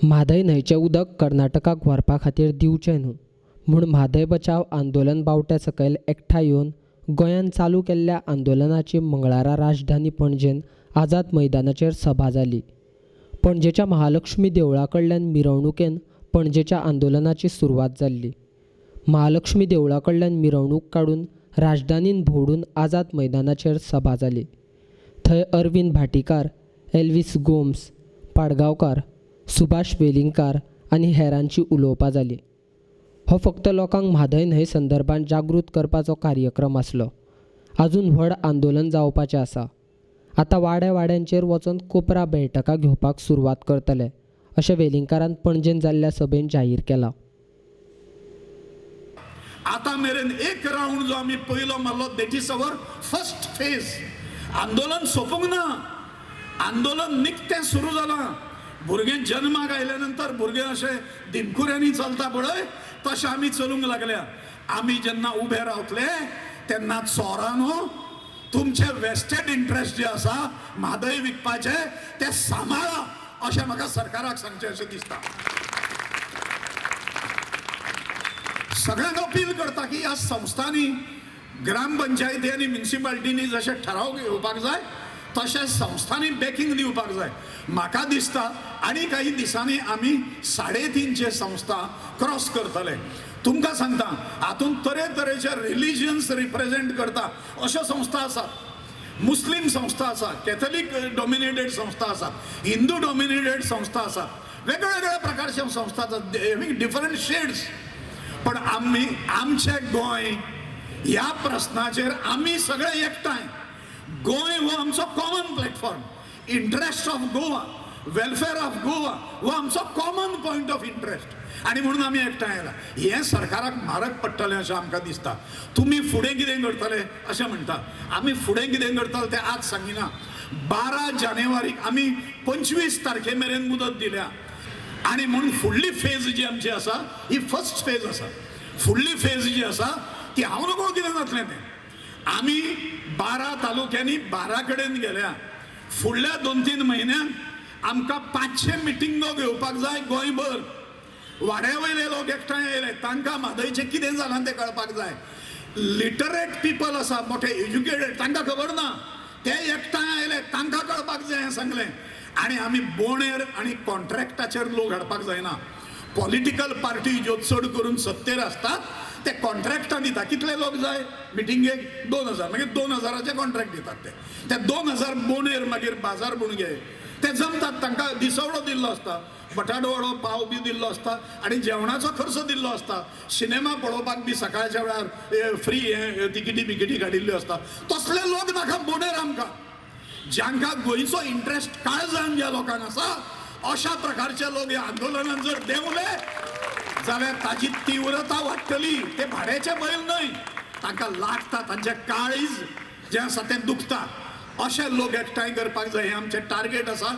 म्हादय न्हंयचें उदक कर्नाटकाक व्हरपा खातीर दिवचें न्हू म्हूण म्हादय बचाव आंदोलन बावट्या सकयल एकठांय येवन गोंयांत चालू केल्ल्या आंदोलनाची मंगळारा राजधानी पणजेंत आझाद मैदानाचेर सभा जाली. पणजेच्या महालक्ष्मी देवळा कडल्यान मिरवणुकेन पणजेच्या आंदोलनाची सुरवात जाल्ली. महालक्ष्मी देवळा कडल्यान मिरवणूक काडून राजधानीन भोंवडून आझाद मैदानाचेर सभा जाली. थंय अरविंद भाटीकार, एल्वीस गोम्स, पाडगांवकार, सुभाष वेलिंगकार आनी हेरांची उलोवपां जालीं. हो फक्त लोकांक म्हादय न्हंय संदर्भात जागृत करपाचो कार्यक्रम आसलो. आजून व्हड आंदोलन जावपाचें आसा. आतां वाड्या वाड्यांचेर वचून कोपरा बैठकां घेवपाक सुरवात करतले अशें वेलिंगकारान पणजेंत जाल्ल्या सभेंत जाहीर केलां. आतां मेरेन एक रावंड जो आमी पयलो मारलो that is our first phase. आंदोलन सोंपूंक ना, आंदोलन निकतें सुरू जालां. भुरगें जन्माक आयल्या नंतर भुरगें अशें दिमखुऱ्यांनी चलता पळय तशें आमी चलूंक लागल्या. आमी जेन्ना उबे रावतले तेन्ना चोरांनो तुमचे वेस्टेड इंट्रस्ट जे आसा म्हादय विकपाचे ते सांबाळा अशें म्हाका सरकाराक सांगचें अशें दिसता. सगळ्यांक अपील करता की ह्या संस्थांनी ग्रामपंचायती आनी म्युनिसिपालिटींनी जशे ठराव घेवपाक जाय तशें संस्थांनी बॅकिंग दिवपाक जाय. म्हाका दिसता आनी काही दिसांनी आमी 350 संस्था क्रॉस करतले. तुमकां सांगता हातूंत तरेतरेचे रिलिजन्स रिप्रेजेंट करता अश्यो संस्था आसात. मुस्लीम संस्था आसा, कॅथलीक डॉमिनेटेड संस्था आसात, हिंदू डॉमिनेटेड संस्था आसात, वेगळ्या प्रकारच्या संस्था आसात, हेविंग डिफरंट शेड्स. पण आमी आमचें गोंय ह्या प्रस्नाचेर आमी सगळे एकठांय. गोंय हो आमचो common platform. Interest of Goa, welfare of Goa हो आमचो कॉमन पॉयंट ऑफ इंट्रस्ट आनी म्हणून आमी एकठांय आयला. हें सरकाराक म्हारग पडटलें अशें आमकां दिसता. तुमी फुडें कितें करतले अशें म्हणटा, आमी फुडें कितें करतले तें आज सांगिना. 12 जानेवारीक आमी 25 तारखे मेरेन मुदत दिल्या आनी म्हणून फुडली फेज जी आमची आसा ही फर्स्ट फेज आसा. फुडली फेज जी आसा ती हांव नकळो कितें जातलें तें. आमी 12 तालुक्यांनी 12 कडेन गेल्या. फुडल्या 2-3 म्हयन्यांत आमकां 500 मिटिंगो घेवपाक जाय गोंयभर. वाड्या वयले लोक एकठांय आयले तांकां म्हादयचें कितें जालां तें कळपाक जाय. लिटरेट पिपल आसा, मोठे एज्युकेटेड, तांकां खबर ना, ते एकठांय आयले तांकां कळपाक जाय हें सांगलें. आनी आमी बोणेर आनी कॉन्ट्रॅक्टाचेर लोक हाडपाक जायना. पॉलिटिकल पार्टी ज्यो चड करून सत्तेर आसतात ते कॉन्ट्रॅक्टां दिता. कितले लोक जाय मिटिंगेक? 2000. मागीर 2000 कॉन्ट्रॅक्ट दितात ते. ते 2000 बोणेर मागीर बाजार बुणगे ते जमतात. तांकां दिसवडो दिल्लो आसता, बटाटवडो पाव बी दिल्लो आसता आनी जेवणाचो खर्च दिल्लो आसता. सिनेमा पळोवपाक बी सकाळच्या वेळार फ्री हे तिकिटी बिकिटी काडिल्ल्यो आसता. तसले लोक नाका बोणेर आमकां. जांकां गोंयचो इंट्रस्ट काळजान ज्या लोकांक आसा अशा प्रकारचे लोक ह्या आंदोलनान जर देंवले जाल्यार ताजी तीव्रता वाडटली. ते भाड्याचे बैल न्हय, तांकां लागता, तांचें काळीज जें आसा तें दुखता. अशे लोक एकठांय करपाक जाय हें आमचें टार्गेट आसा.